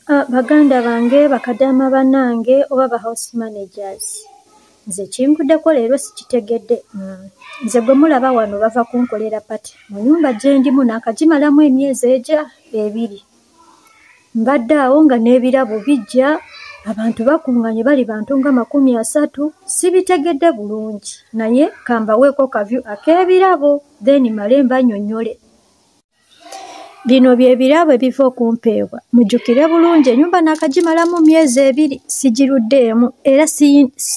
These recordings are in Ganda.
Baganda bange, bakadaama bannange oba ba house managers, nze kinguddeko leero sikitegedde. Nze gwe mulaba wano bava kunkolera party mu nnyumba gye ndimu naakagimalamu emyezi egya 2. Mbadde awo nga n'ebirabo bijja, abantu bakuŋŋaanye bali bantu nga 30, sibitegedde bulungi naye kambaweeko kavyu ak'ebirabo then male mbannyonnyole. Bino bye birabo ebiva okumpeebwa. Mujjukire bulungi ennyumba naakagimalamu myezi 2 sigiruddeemu era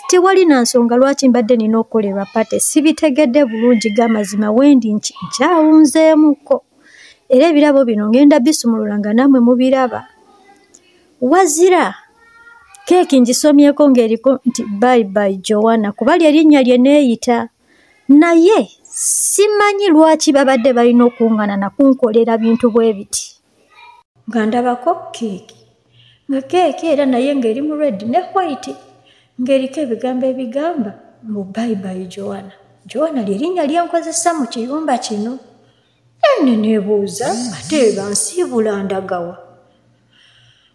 tewali na nsonga lwaki mbadde nina okukolerwa party. Sibitegedde bulungi g'amazima wendi nkyawunzeemukko. Era ebirabo bino ngenda bisumulula nga nammwe mubiraba. Wazira keeki ngisomyeko ng'eriko nti bye bye Joanna kuba lye linnya lye neeyita. Naye simanyi lwaki babadde balina okuŋŋaana na kunkolera bintu bwe biti. Nga ndabako keeki, nga keeki era naye ng'eri mu red ne white, ng'eriko ebigambo ebigamba mbu bye bye Joanna. Joanna lye linnya lye nkozesa mu kiyumba kino. Nne neebuuza ate bansiibula ndagawa.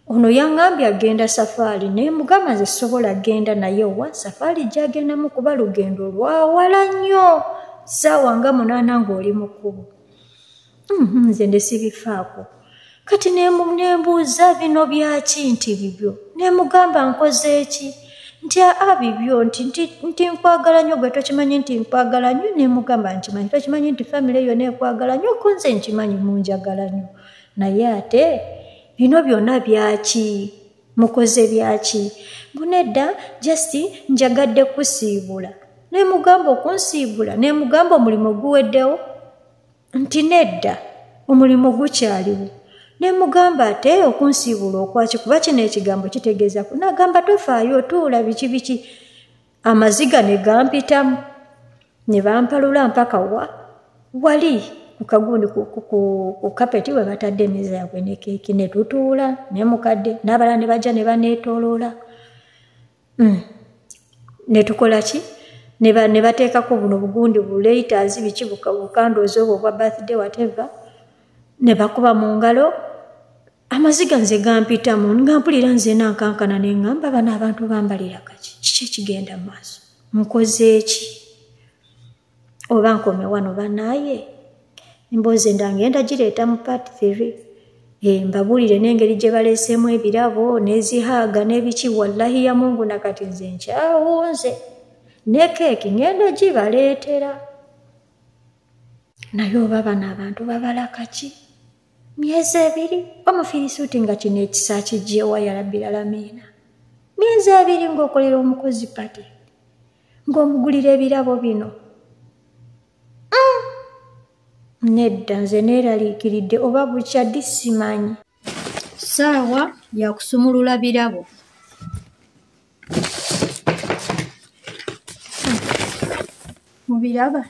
Ono yaŋŋambye agenda safaari naye mugamba nze sobola genda naye wa safaari gy'agendamu kuba lugendo lwawala nnyo, ssaawa nga 8 ng'oli mu kkubo. Nze nde sibifaako. Kati nembuuza bino byaki nti bibyo. Ne mugamba nkoze ki? Nti aa bibyo nti nkwagala nnyo gwe tokimanyi nti nkwagala nnyo. Ne mugamba nkimanyi tokimanyi nti famire yonna ekwagala nnyo ko nze nkimanyi munjagala nnyo. Naye ate bino byonna byaki? Mukoze byaki? Nedda just njagadde kusiibula. Ne mugamba okunsiibula, ne mugamba omulimu guweddewo nti nedda omulimu gukyaliwo. Ne mugamba ate okunsiibula okwaki kuba kino ekigambo kitegeeza ku. Nagamba tofaayo otuula biki biki. Amaziga ne gampitamu ne bampalula mpaka wa wali ku kagundi ku kapeti we batadde emmeeza yaabwe ne keeki ne tutuula ne mukadde n'abalala ne bajja ne baneetooloola. Ne tukola ki? Ne bateekako buno bugundi buleiters biki bukandoozi obwo obwa birthday whatever, ne bakuba mu ngalo. Amaziga nze gampitamu nga mpulira nze nankankana ne ŋŋamba bano abantu bambalira kaki? Kiki ekigenda mu maaso? Nkoze ki? Oba nkome wano bannaaye? Emboozi endala ngenda gireeta mu part 3. Mbabuulire n'engeri gye baleeseemu ebirabo n'ezihaaga n'ebiki. Wallahi ya Mungu na kati nze nkyawunze. Ne keeki ngenda gibaleetera. Naye oba bano abantu babala kaki? Myezi 2 omufirisuuti nga kino ekisa kiggyewa ya Rabbil Aalamiina. Myezi 2 ng'okolera omukozi party, ng'omugulira ebirabo bino. Nedda nze neeraliikiridde oba bukya ddi simanyi. Ssaawa ya kusumulula birabo. Mubiraba?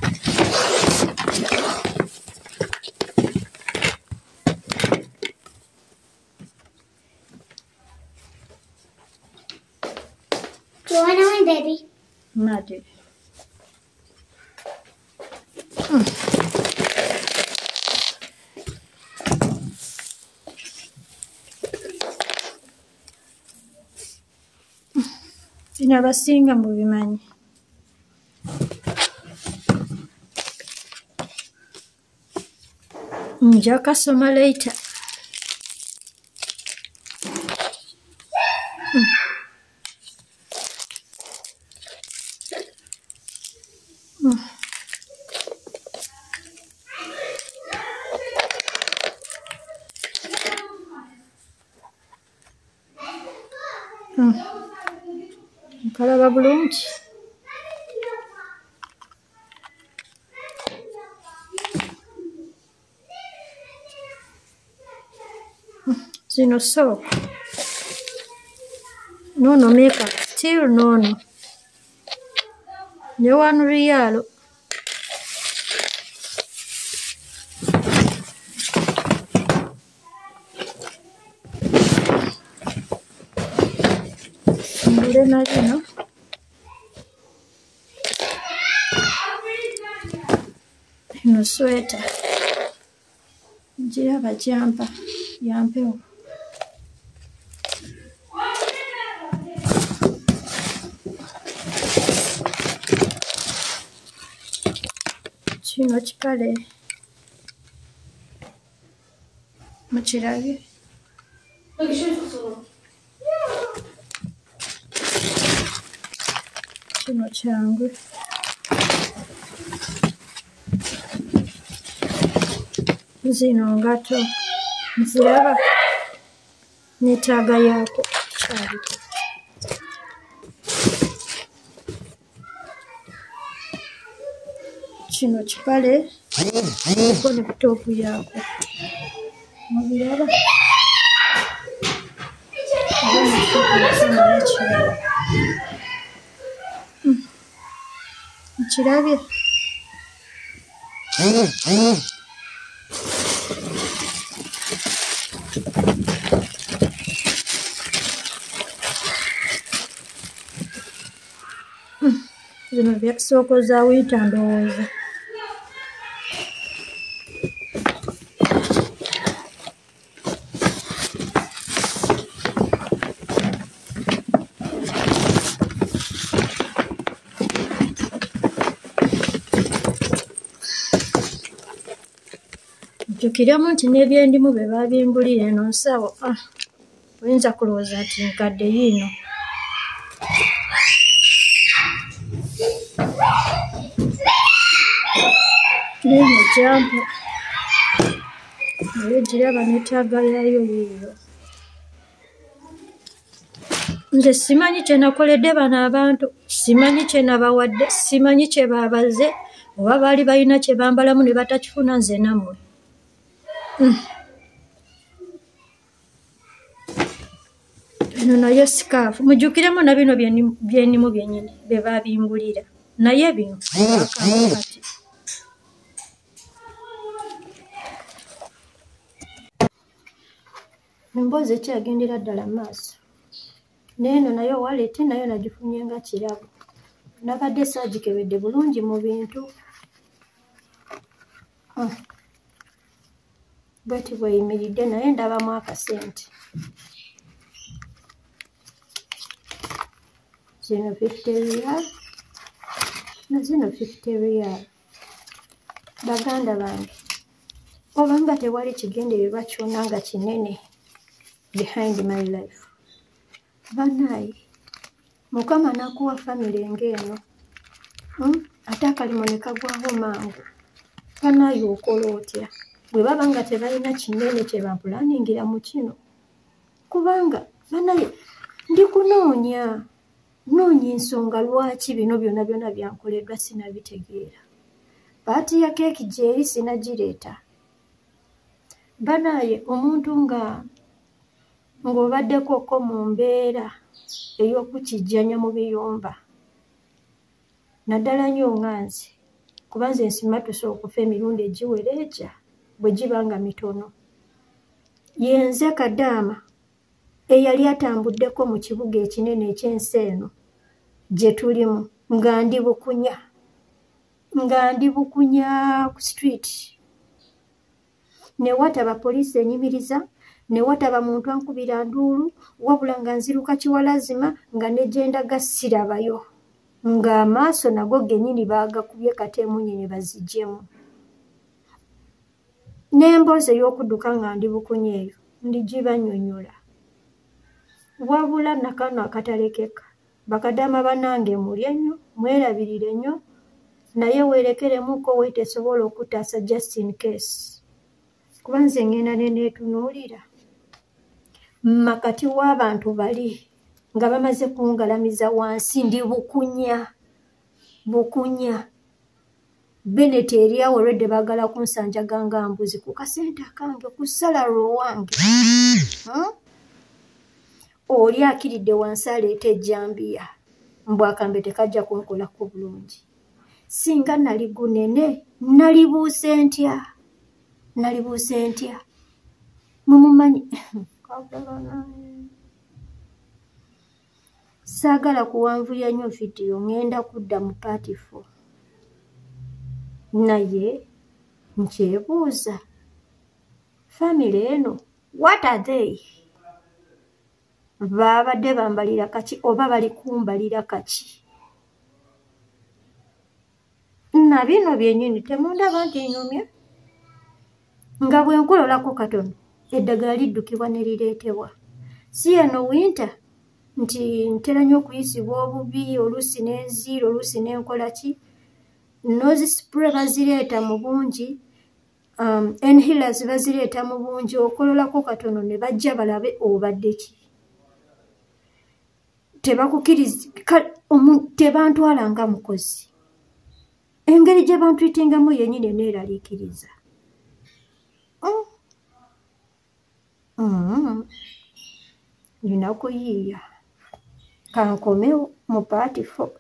Joanna, my baby. Mate. Bino abasinga mubimanyi. Nja kasoma later. Nkalaba bulungi. Zino soap. Nono makeup still nono. Ne 1 riyalo. Ngule na lino. Eno sweta. Giraba gyampa yampewo. Kino kipale mukirabye? Kino kyangu. Zino ngato nziraba netaaga yaako kyaliko. Kino kipale kuliko ne toopu yaako, mubiraba? Nkirabye? Zino sooko za winta ndowooza. Jjukiramu nti n'ebyendimu bye babimbulira eno nsawo, oyinza kulowooza nti nkadde yiino. N'eno jampa nayo giraba netaaga yaayo yiiyo. Nze simanyi kye nakoledde bano abantu, simanyi kye nabawadde, simanyi kye baabaze, oba baali balina kye bambalamu ne batakifuna nze nammwe. Eno nayo sikaafu. Mujjukiremu na bino byendimu byennyini bye babimbulira, naye bino kati. Emboozi ekyagendera ddala mu maaso. N'eno nayo waleti nayo nagifunye nga kirabo. Nabadde saagikebedde bulungi mu bintu. Bweti bweyimiridde naye ndabamu akasente. Zino 50 riyal na zino 50 riyal. Baganda bange, obanga tewali kigendererwa kyonna nga kinene behind my life. Bannaaye, Mukama n'akuwa famire ng'eno, ate akalimo ne kagwawo mangu. Bannaaye okola otya? Bwe baba nga tebalina kinene kye bampulaningira mu kino. Kubanga bannaaye ndi kunoonya, noonya ensonga lwaki bino byonna byonna byankoleddwa sinabitegeera. Paati ya keeki gy'eri sinagireeta. Bannaaye omuntu nga ng'obaddeko mu mbeera ey'okukijjanya mu biyumba, naddala nnyo nga nze, kuba nze nsimatuse okufa emirundi egiwera egya bwe giba nga mitono. Ye nze Kadaama eyali atambuddeko mu kibuga ekinene eky'ensi eno gye tulimu nga ndi bukunya, ku street. Ne wataba poliisi enyimiriza, ne wataba muntu ankubira nduulu, wabula nga nziruka kiwalazima nga ne gye ndaga sirabayo, ng'amaaso nago gennyini baagakubye kata emmunyenye baziggyemu. N'emboozi ey'okudduka nga ndi bukunya eyo ndigibannyonnyola. Wabula nakano akatalekeka, bakadaama bannange mulye nnyo, mwerabirire nnyo, naye weerekeremuko weetesobola okutaasa just in case. Kuba nze ngenda ne neetunuulira makati w'abantu bali nga bamaze kungalamiza wansi, ndi bukunya bukunya. Bennett eri awo olwedde baagala kunsanjaga nga mbuzi ku kasente akange, ku salary owange. Oli akiridde wansi aleeta ejjambiya, mbw akambe tekajja kunkolako bulungi. Singa nali gunene, nalibuuse ntya? Nalibuuse ntya? Mumumanyi. Saagala kuwanvuya nnyo vidiyo, ŋŋenda kudda mu part 4. Naye nkyebuuza, famire eno what are they? Babadde bambalira kaki oba bali kumbalira kaki? Na bino byennyini temundaba nti nyumya, nga bwe nkololako katono eddagala liddukibwa ne lireetebwa. Si eno winter nti ntera nnyo okuyisibwa obubi, oluusi n'enziira, oluusi n'enkola ki. Nose spray bazireeta mu bungi, inhalers bazireeta mu bungi. Okololako katono ne bajja balabe obadde ki. Tebakukiriza, tebantwala nga mukozi. Engeri gye bantwitingamu yennyini neeraliikiriza. Nina kuyiiya. Kankomewo mu part 4.